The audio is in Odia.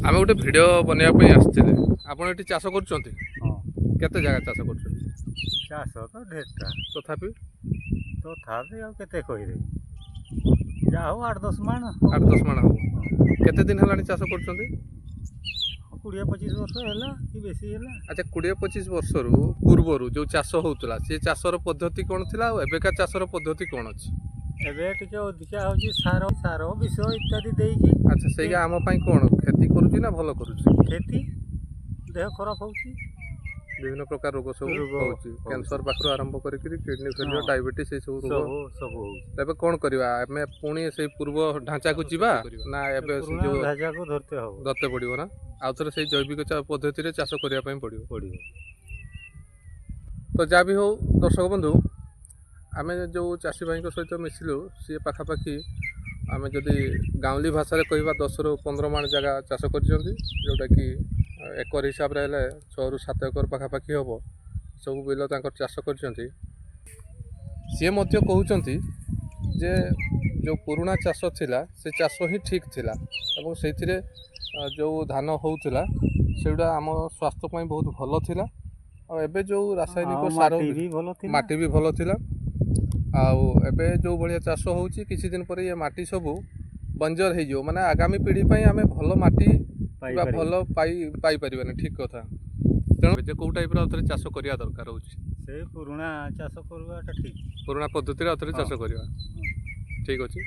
ଆମେ ଗୋଟେ ଭିଡ଼ିଓ ବନେଇବା ପାଇଁ ଆସିଥିଲେ। ଆପଣ ଏଠି ଚାଷ କରୁଛନ୍ତି? ହଁ। କେତେ ଜାଗା ଚାଷ କରୁଛନ୍ତି? ଚାଷ ତ ଢେରଟା। ତଥାପି? ତଥାପି ଆଉ କେତେ କହିବେ, ଯାହା ହଉ 8-10 ମାଣ। 8-10 ମାଣ ହବ। କେତେ ଦିନ ହେଲାଣି ଚାଷ କରୁଛନ୍ତି? 20-25 ବର୍ଷ ହେଲା କି ବେଶୀ ହେଲା। ଆଚ୍ଛା, 20-25 ବର୍ଷରୁ ପୂର୍ବରୁ ଯେଉଁ ଚାଷ ହେଉଥିଲା, ସେ ଚାଷର ପଦ୍ଧତି କ'ଣ ଥିଲା ଆଉ ଏବେକା ଚାଷର ପଦ୍ଧତି କ'ଣ ଅଛି? ଏବେ ଟିକେ ଅଧିକା ହେଉଛି ସାର, ବିଷ ଇତ୍ୟାଦି ଦେଇକି। ଆଚ୍ଛା, ସେଇଟା ଆମ ପାଇଁ କ'ଣ କ୍ଷତି କରୁଛି ନା ଭଲ କରୁଛି? କ୍ଷତି, ଦେହ ଖରାପ ହେଉଛି। ବିଭିନ୍ନ ପ୍ରକାର ରୋଗ ସବୁ ରୋଗ ହେଉଛି। ହେଉଛି। କ୍ୟାନ୍ସର ପାଖରୁ ଆରମ୍ଭ କରିକିରି କିଡନୀ ଫେଲିୟର, ଡାଇବେଟିସ୍, ଏଇ ସବୁ ରୋଗ। ସବୁ ସବୁ ହେଉଛି। ତେବେ କ'ଣ କରିବା? ଆମେ ପୁଣି ସେଇ ପୂର୍ବ ଢାଞ୍ଚାକୁ ଯିବା ନା ଏବେ ସେ ପୁରୁଣା ଯୋଉ ଢାଞ୍ଚାକୁ ଧରତେ ହବ। ଧରତେ ପଡ଼ିବ ନା ଆଉ ଥରେ ସେଇ ଜୈବିକ ପଦ୍ଧତିରେ ଚାଷ କରିବା ପାଇଁ ପଡ଼ିବ? ପଡ଼ିବ। ତ ଯାହା ବି ହଉ ଦର୍ଶକ ବନ୍ଧୁ, ଆମେ ଯେଉଁ ଚାଷୀ ଭାଇଙ୍କ ସହିତ ମିଶିଲୁ, ସିଏ ପାଖାପାଖି ଆମେ ଯଦି ଗାଉଁଲି ଭାଷାରେ କହିବା 10ରୁ 15 ମାଣ ଜାଗା ଚାଷ କରିଛନ୍ତି, ଯେଉଁଟାକି ଏକର ହିସାବରେ ହେଲେ 6ରୁ 7 ଏକର ପାଖାପାଖି ହେବ। ସବୁ ବିଲ ତାଙ୍କର ଚାଷ କରିଛନ୍ତି। ସିଏ ମଧ୍ୟ କହୁଛନ୍ତି ଯେ ଯେଉଁ ପୁରୁଣା ଚାଷ ଥିଲା, ସେ ଚାଷ ହିଁ ଠିକ୍ ଥିଲା ଏବଂ ସେଇଥିରେ ଯେଉଁ ଧାନ ହେଉଥିଲା, ସେଗୁଡ଼ା ଆମ ସ୍ୱାସ୍ଥ୍ୟ ପାଇଁ ବହୁତ ଭଲ ଥିଲା। ଆଉ ଏବେ ଯେଉଁ ରାସାୟନିକ ଆଉ ସାର ମାଟି ବି ଭଲ ଥିଲା। ମାଟି ବି ଭଲ ଥିଲା। ଆଉ ଏବେ ଯେଉଁ ଭଳିଆ ଚାଷ ହେଉଛି, କିଛି ଦିନ ପରେ ଇଏ ମାଟି ସବୁ ବଞ୍ଜର ହେଇଯିବ। ମାନେ ଆଗାମୀ ପିଢ଼ି ପାଇଁ ଆମେ ଭଲ ମାଟି ବା ପାଇପାରିବ। ଭଲ ପାଇପାରିବାନି। ଠିକ୍ କଥା। ତେଣୁ ଯେ କେଉଁ ଟାଇପ୍ର ଆଉ ଥରେ ଚାଷ କରିବା ଦରକାର ହେଉଛି? ସେଇ ପୁରୁଣା ଚାଷ କରିବାଟା ଠିକ୍। ପୁରୁଣା ପଦ୍ଧତିରେ ଆଉ ଥରେ ଚାଷ କରିବା। ଠିକ୍ ଅଛି।